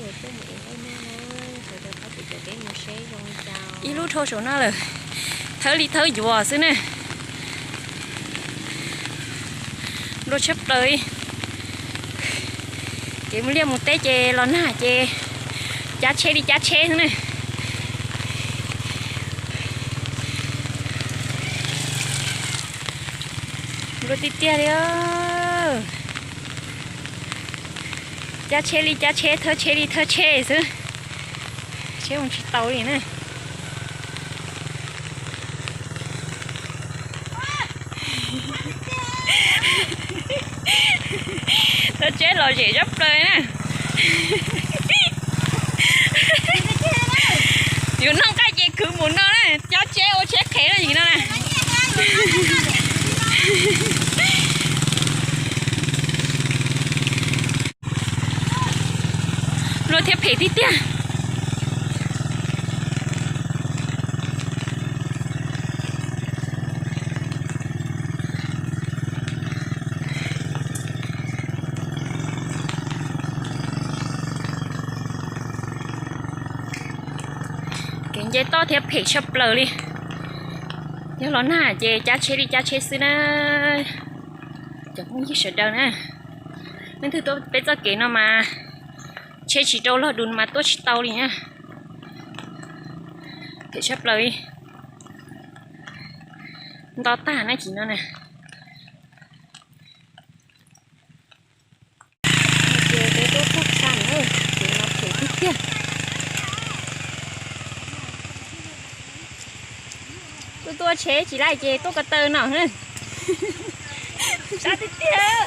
Ib lub dhau saum no lawm, thawb li thawb yuav xwb na. Nplua tshaj plaws. Kev mus liaj mus teb ces los nag ces cab tsheb li cab tsheb xwb na. Nplua tiag tiag li. Cab tsheb li cab tsheb, thawb tsheb li thawb tsheb xwb. Tsheb mus tsis tau li na. Thawb tsheb los zem zab plaws na. Yus noj nqaij ces khwv mus no na, cab tsheb ua tsheb qhev no yim no na. Nplua thiab phem tiag tiag. Kev nce toj thiab phem tshaj plaws li. Yog los nag ces cab tsheb li cab tsheb xwb na. Cov phooj ywg sawv daws na, leej twg tuaj peb txoj kev no mas tsheb tsis rau log dus mas tuaj tsis tau li na. Phem tshaj plaws li. Nto tag na cim no na. Ces peb tuaj txog tsham na, ces no phem tiag tiag. Tuaj tuaj tsheb tsis laij ces tuaj ko taw no na. Sab tiag tiag.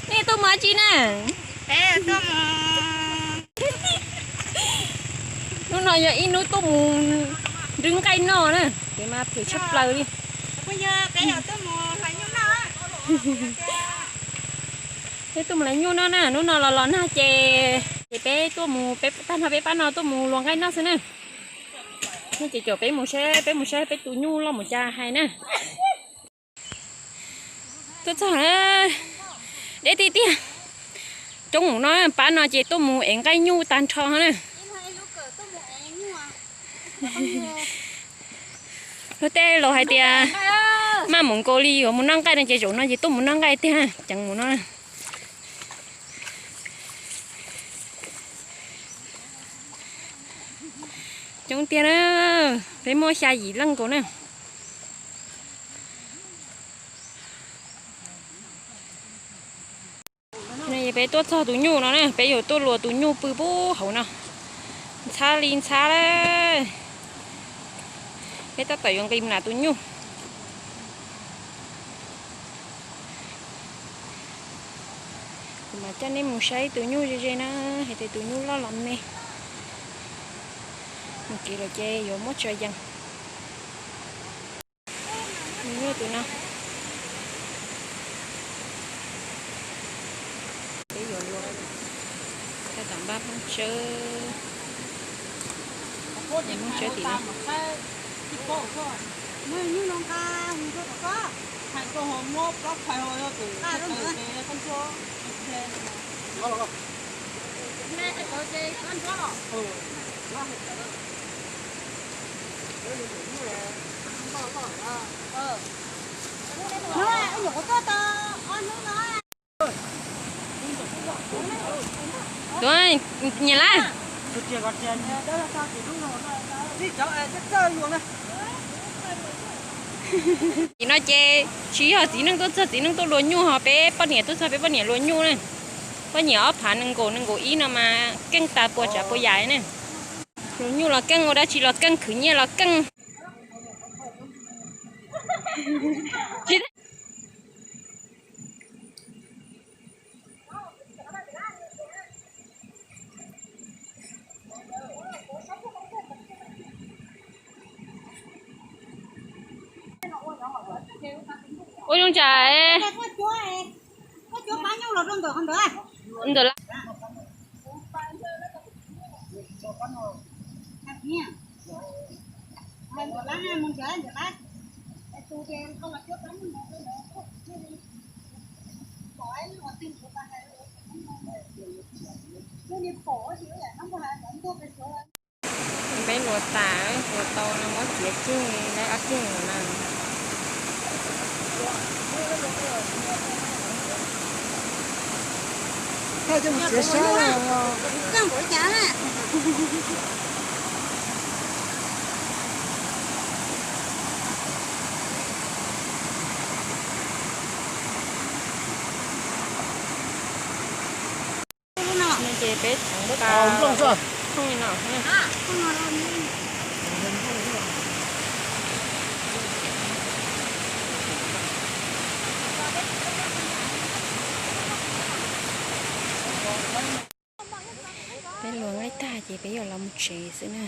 Nej tuaj mus dab tsi na? Hnub no yog ib hnub tuaj mus nrhiav nqaij noj na, kev mas phem tshaj plaws li. Peb tuaj mus hlais nyuj noj na, hnub no los los nag ces, ces peb tuaj mus, peb tag nrho peb pab no tuaj mus luas nqaij noj xwb na. Ces caum peb mus saib, peb mus saib peb tus nyuj loj mus cas hais na. Tuaj txog deb tiag tiag. Coob mus no, pab no ces tuaj mus ev nqaij nyuj tag nrho na. Luag tej laus hais tias maj mus nkaus li yuav mus noj nqaij no ces zaum no ces tuaj mus noj nqaij tiag, ceev mus no. Coob tiag na, peb muaj xya yim leej nkaus na. No peb tuaj txog tus nyuj no na, peb yuav tuaj luas tus nyuj pw pub hauv no. Ntxhab li ntxhab lawm. Peb tab tom yuav nqis mus nram tus nyuj. Kuv mam coj nej mus saib tus nyuj ze ze na, hais tias tus nyuj loj los me. Mus kev lawm ces yuav muab tso yees. Tus no peb yuav luas, tab tom npaj poob tsawb, poob tsawb tim no. Tuaj, nyiam lawm. Tim no ces tsis yog txiv neej tuaj txog txiv neej tuaj luas nyuj, ho peb poj niam tuaj txog peb poj niam luas nyuj na. Poj niam ob phav nees nkaum nees nkaum ib no mas keej tas puas tsav puas yam na. Luas nyuj los keej, ua dab tsi los keej, khwv nyiaj los keej. Ua zoo tsam ntawm la. Peb luas tas, luas tau no muab txiav ceg, lawv ob ceg no na. No ces peb tseem nqa thooj no. Peb luas nqaij tag ces peb yuav los mus tsev xwb na.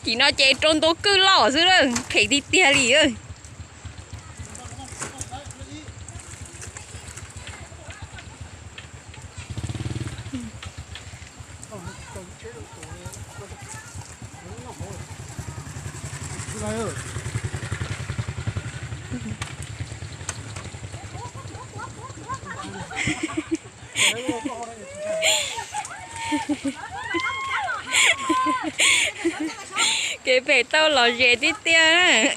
Tim no ces rau ntua kwj loj xwb lawm, phem tiag tiag li. Kev phem tau lom zem tiag tiag.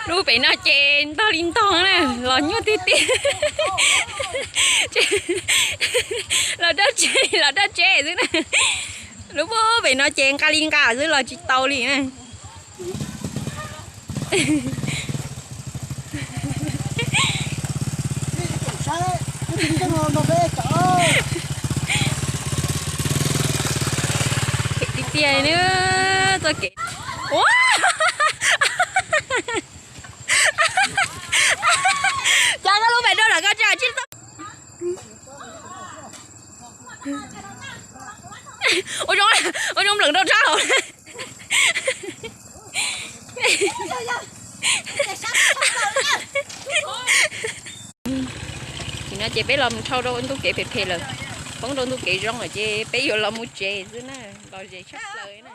Lub pem no ces ntog li ntog na, los nyuaj tiag tiag. Los dab tsi, los dab tsi xwb na. Lub pem no ces nqa li nqa xwb los tsis tau li na. Tiag tiag na, txoj kev. Cas koj lub pem rau lawm koj tsis txog. Ua zoo, ua zoo npleem rau tshab hauv. Tim no ces peb los mus dhau rau ntu kev phem phem lawm, poob rau ntu kev zoo lawm ces peb yuav los mus tsev xwb na, los zem tshaj plaws na.